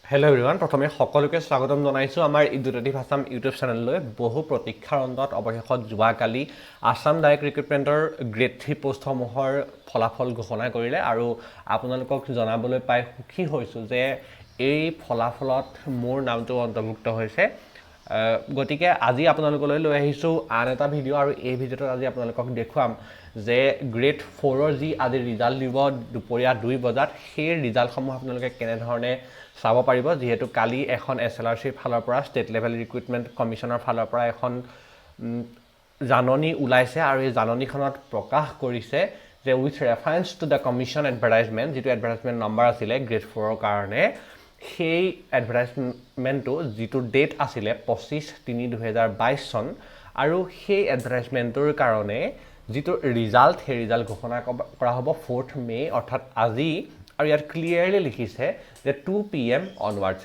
Hello' everyone, প্ৰথমে সকলোকে স্বাগতম জনাইছোঁ আমাৰ ইডুটেটিভ আছাম ইউটিউব চেনেললৈ। বহু প্ৰতীক্ষাৰ অন্তত অৱশেষত যোৱাকালি আছাম ডাইৰেক্ট ৰিক্ৰুটমেণ্টৰ গ্ৰেড থ্ৰী পষ্টসমূহৰ ফলাফল ঘোষণা কৰিলে আৰু আপোনালোকক জনাবলৈ পাই সুখী হৈছোঁ যে এই ফলাফলত মোৰ নামটো অন্তৰ্ভুক্ত হৈছে। গতিকে আজি আপোনালোকলৈ লৈ আহিছোঁ আন এটা ভিডিঅ' আৰু এই ভিডিঅ'টোত আজি আপোনালোকক দেখুৱাম যে গ্ৰেড ফ'ৰৰ যি আজি ৰিজাল্ট দিব দুপৰীয়া 2 বজাত, সেই ৰিজাল্টসমূহ আপোনালোকে কেনেধৰণে চাব পাৰিব। যিহেতু কালি এখন এছএলআৰচিৰ ফালৰ পৰা, ষ্টেট লেভেল ৰিক্ৰুটমেণ্ট কমিশ্যনৰ ফালৰ পৰা এখন জাননী ওলাইছে আৰু এই জাননীখনত প্ৰকাশ কৰিছে যে with reference to the commission advertisement, যিটো এডভাৰটাইজমেণ্ট নম্বৰ আছিলে গ্ৰেড ফ'ৰৰ কাৰণে, সেই এডভাৰটাইজমেণ্টটো যিটো ডেট আছিলে 25/3/2022 চন আৰু সেই এডভাৰটাইজমেণ্টটোৰ কাৰণে যিটো ৰিজাল্ট, সেই ৰিজাল্ট ঘোষণা কৰা হ'ব 4 মে', অৰ্থাৎ আজি। আৰু ইয়াত ক্লিয়াৰলি লিখিছে যে 2 PM onwards.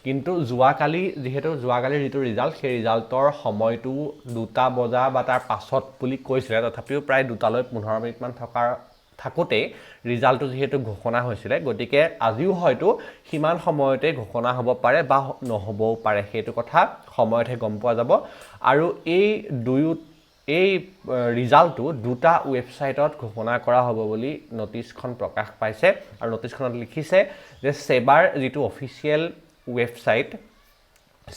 কিন্তু যোৱাকালি, যিহেতু যোৱাকালিৰ যিটো ৰিজাল্ট, সেই ৰিজাল্টৰ সময়টো 2টা বজা বা তাৰ পাছত বুলি কৈছিলে, তথাপিও প্ৰায় 2টালৈ 15 মিনিটমান থাকোঁতেই ৰিজাল্টটো যিহেতু ঘোষণা হৈছিলে, গতিকে আজিও হয়তো সিমান সময়তে ঘোষণা হ'ব পাৰে বা নহ'বও পাৰে। সেইটো কথা সময়তহে গম পোৱা যাব। আৰু এই দুয়ো এই ৰিজাল্টটো দুটা ৱেবছাইটত ঘোষণা কৰা হ'ব বুলি নটিচখন প্ৰকাশ পাইছে। আৰু নটিচখনত লিখিছে যে ছেবাৰ যিটো অফিচিয়েল ৱেবছাইট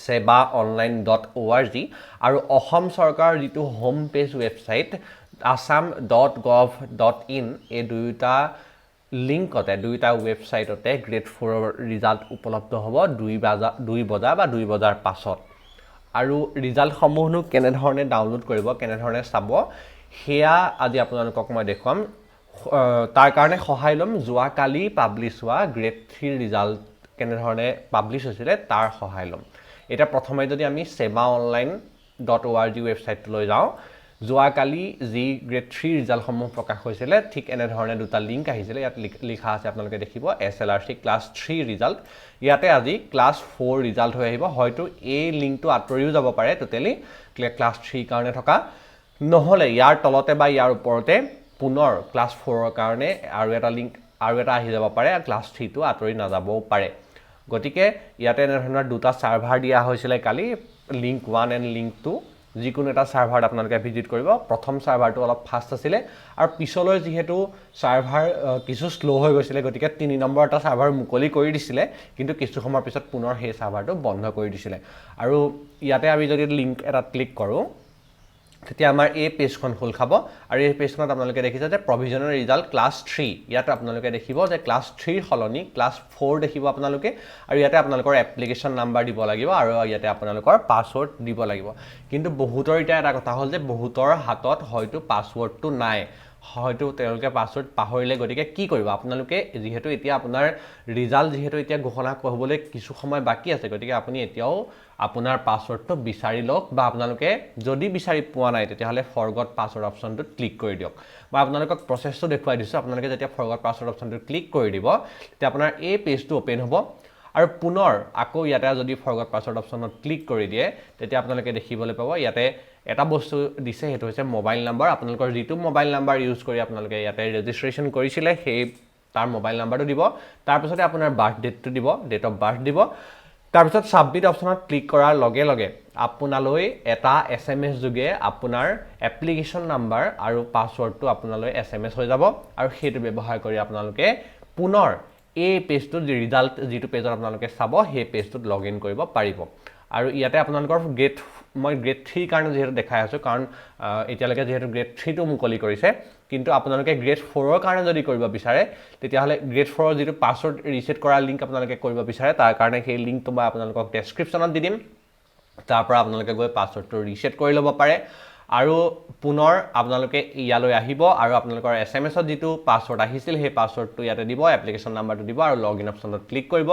sebaonline.org আৰু অসম চৰকাৰৰ যিটো home page website assam.gov.in, এই দুয়োটা লিংকতে, দুয়োটা ৱেবছাইটতে গ্ৰেড ফ'ৰৰ ৰিজাল্ট উপলব্ধ হ'ব 2 বজা বা 2 বজাৰ পাছত। আৰু ৰিজাল্টসমূহনো কেনেধৰণে ডাউনলোড কৰিব, কেনেধৰণে চাব, সেয়া আজি আপোনালোকক মই দেখুৱাম। তাৰ কাৰণে সহায় ল'ম যোৱাকালি পাব্লিছ হোৱা গ্ৰেড থ্ৰীৰ ৰিজাল্ট কেনেধৰণে পাব্লিছ হৈছিলে তাৰ সহায় ল'ম। এতিয়া প্ৰথমে যদি আমি sebaonline.org ৱেবছাইটটোলৈ যাওঁ, যোৱাকালি যি গ্ৰেড থ্ৰী ৰিজাল্টসমূহ প্ৰকাশ হৈছিলে, ঠিক এনেধৰণে দুটা লিংক আহিছিলে। ইয়াত লিখা আছে, আপোনালোকে দেখিব, SLRC class three result। ইয়াতে আজি ক্লাছ ফ'ৰ ৰিজাল্ট হৈ আহিব। হয়তো এই লিংকটো আঁতৰিও যাব পাৰে টোটেলি ক্লাছ থ্ৰীৰ কাৰণে থকা, নহ'লে ইয়াৰ তলতে বা ইয়াৰ ওপৰতে পুনৰ ক্লাছ ফ'ৰৰ কাৰণে আৰু এটা লিংক আৰু এটা আহি যাব পাৰে। ক্লাছ থ্ৰীটো আঁতৰি নাযাবও পাৰে। গতিকে ইয়াতে এনেধৰণৰ দুটা ছাৰ্ভাৰ দিয়া হৈছিলে কালি, link one and link two। যিকোনো এটা ছাৰ্ভাৰত আপোনালোকে ভিজিট কৰিব। প্ৰথম ছাৰ্ভাৰটো অলপ ফাষ্ট আছিলে আৰু পিছলৈ যিহেতু ছাৰ্ভাৰ কিছু শ্ল' হৈ গৈছিলে, গতিকে 3 নম্বৰ এটা ছাৰ্ভাৰ মুকলি কৰি দিছিলে, কিন্তু কিছু সময়ৰ পিছত পুনৰ সেই ছাৰ্ভাৰটো বন্ধ কৰি দিছিলে। আৰু ইয়াতে আমি যদি লিংক এটাত ক্লিক কৰোঁ, তেতিয়া আমাৰ এই পেজখন খোল খাব আৰু এই পেজখনত আপোনালোকে দেখিছে যে প্ৰভিজনেল ৰিজাল্ট ক্লাছ থ্ৰী। ইয়াত আপোনালোকে দেখিব যে ক্লাছ থ্ৰীৰ সলনি ক্লাছ ফ'ৰ দেখিব আপোনালোকে। আৰু ইয়াতে আপোনালোকৰ এপ্লিকেশ্যন নাম্বাৰ দিব লাগিব আৰু ইয়াতে আপোনালোকৰ পাছৱৰ্ড দিব লাগিব। কিন্তু বহুতৰ এতিয়া এটা কথা হ'ল যে বহুতৰ হাতত হয়তো পাছৱৰ্ডটো নাই, হয়তো তেওঁলোকে পাছৱৰ্ড পাহৰিলে। গতিকে কি কৰিব আপোনালোকে? যিহেতু এতিয়া আপোনাৰ ৰিজাল্ট যিহেতু এতিয়া ঘোষণা হ'বলৈ কিছু সময় বাকী আছে, গতিকে আপুনি এতিয়াও আপোনাৰ পাছৱৰ্ডটো বিচাৰি লওক বা আপোনালোকে যদি বিচাৰি পোৱা নাই, তেতিয়াহ'লে ফৰগট পাছৱৰ্ড অপশ্যনটোত ক্লিক কৰি দিয়ক। মই আপোনালোকক প্ৰচেছটো দেখুৱাই দিছোঁ। আপোনালোকে যেতিয়া ফৰগট পাছৱৰ্ড অপশ্যনটোত ক্লিক কৰি দিব, তেতিয়া আপোনাৰ এই পেজটো অ'পেন হ'ব আৰু পুনৰ আকৌ ইয়াতে যদি ফৰগট পাছৱৰ্ড অপশ্যনত ক্লিক কৰি দিয়ে, তেতিয়া আপোনালোকে দেখিবলৈ পাব ইয়াতে এটা বস্তু দিছে, সেইটো হৈছে মোবাইল নাম্বাৰ। আপোনালোকৰ যিটো মোবাইল নাম্বাৰ ইউজ কৰি আপোনালোকে ইয়াতে ৰেজিষ্ট্ৰেশ্যন কৰিছিলে, সেই তাৰ মোবাইল নাম্বাৰটো দিব। তাৰপিছতে আপোনাৰ বাৰ্থ ডেটটো দিব, ডেট অফ বাৰ্থ দিব। তাৰপিছত ছাবমিট অপশ্যনত ক্লিক কৰাৰ লগে লগে আপোনালৈ এটা এছএমএছ যোগে আপোনাৰ এপ্লিকেশ্যন নাম্বাৰ আৰু পাছৱৰ্ডটো আপোনালৈ এছএমএছ হৈ যাব আৰু সেইটো ব্যৱহাৰ কৰি আপোনালোকে পুনৰ এই পেজটোত, ৰিজাল্ট যিটো পেজত আপোনালোকে চাব, সেই পেজটোত লগ ইন কৰিব পাৰিব। আৰু ইয়াতে আপোনালোকৰ গ্ৰেড, মই গ্ৰেড থ্ৰীৰ কাৰণে যিহেতু দেখাই আছোঁ, কাৰণ এতিয়ালৈকে যিহেতু গ্ৰেড থ্ৰীটো মুকলি কৰিছে, কিন্তু আপোনালোকে গ্ৰেড ফ'ৰৰ কাৰণে যদি কৰিব বিচাৰে, তেতিয়াহ'লে গ্ৰেড ফ'ৰৰ যিটো পাছৱৰ্ড ৰিছেট কৰা লিংক আপোনালোকে কৰিব বিচাৰে, তাৰ কাৰণে সেই লিংকটো মই আপোনালোকক ডেছক্ৰিপশ্যনত দি দিম। তাৰ পৰা আপোনালোকে গৈ পাছৱৰ্ডটো ৰিছেট কৰি ল'ব পাৰে আৰু পুনৰ আপোনালোকে ইয়ালৈ আহিব আৰু আপোনালোকৰ এছএমএছত যিটো পাছৱৰ্ড আহিছিল, সেই পাছৱৰ্ডটো ইয়াতে দিব, এপ্লিকেশ্যন নাম্বাৰটো দিব আৰু লগ ইন অপশ্যনত ক্লিক কৰিব।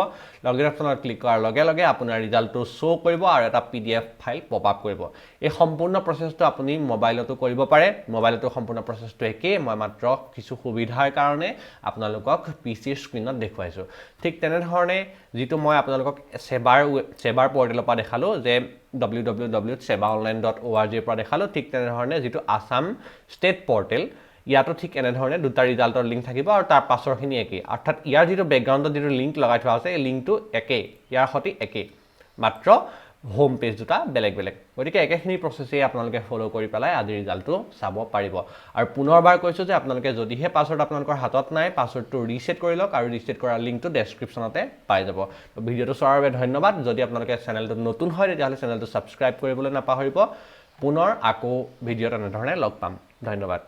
লগ ইন অপশ্যনত ক্লিক কৰাৰ লগে লগে আপোনাৰ ৰিজাল্টটো শ্ব' কৰিব আৰু এটা পিডিএফ ফাইল পপ আপ কৰিব। এই সম্পূৰ্ণ প্ৰচেছটো আপুনি মোবাইলতো কৰিব পাৰে। মোবাইলতো সম্পূৰ্ণ প্ৰচেছটো একেই। মই মাত্ৰ কিছু সুবিধাৰ কাৰণে আপোনালোকক পিচিৰ স্ক্ৰীণত দেখুৱাইছোঁ। ঠিক তেনেধৰণে যিটো মই আপোনালোকক ছেবাৰ পৰ্টেলৰ পৰা দেখালোঁ যে www.sebaonline.orgৰ পৰা দেখালোঁ, ঠিক তেনেধৰণে যিটো আছাম ষ্টেট পৰ্টেল ইয়াতো ঠিক এনেধৰণে দুটা ৰিজাল্টৰ লিংক থাকিব আৰু তাৰ পাছৰখিনি একেই। অৰ্থাৎ ইয়াৰ যিটো বেকগ্ৰাউণ্ডত যিটো লিংক লগাই থোৱা আছে, এই লিংকটো একেই, ইয়াৰ সৈতে একেই, মাত্ৰ হোম পেজ দুটা বেলেগ বেলেগ। গতিকে একেখিনি প্ৰচেছেই আপোনালোকে ফ'ল' কৰি পেলাই আজি ৰিজাল্টটো চাব পাৰিব। আৰু পুনৰবাৰ কৈছোঁ যে আপোনালোকে যদিহে পাছৱৰ্ড আপোনালোকৰ হাতত নাই, পাছৱৰ্ডটো ৰিছেট কৰি লওক আৰু ৰিছেট কৰা লিংকটো ডেছক্ৰিপশ্যনতে পাই যাব। ভিডিঅ'টো চোৱাৰ বাবে ধন্যবাদ। যদি আপোনালোকে চেনেলটোত নতুন হয়, তেতিয়াহ'লে চেনেলটো ছাবস্ক্ৰাইব কৰিবলৈ নাপাহৰিব। পুনৰ আকৌ ভিডিঅ'ত এনেধৰণে লগ পাম। ধন্যবাদ।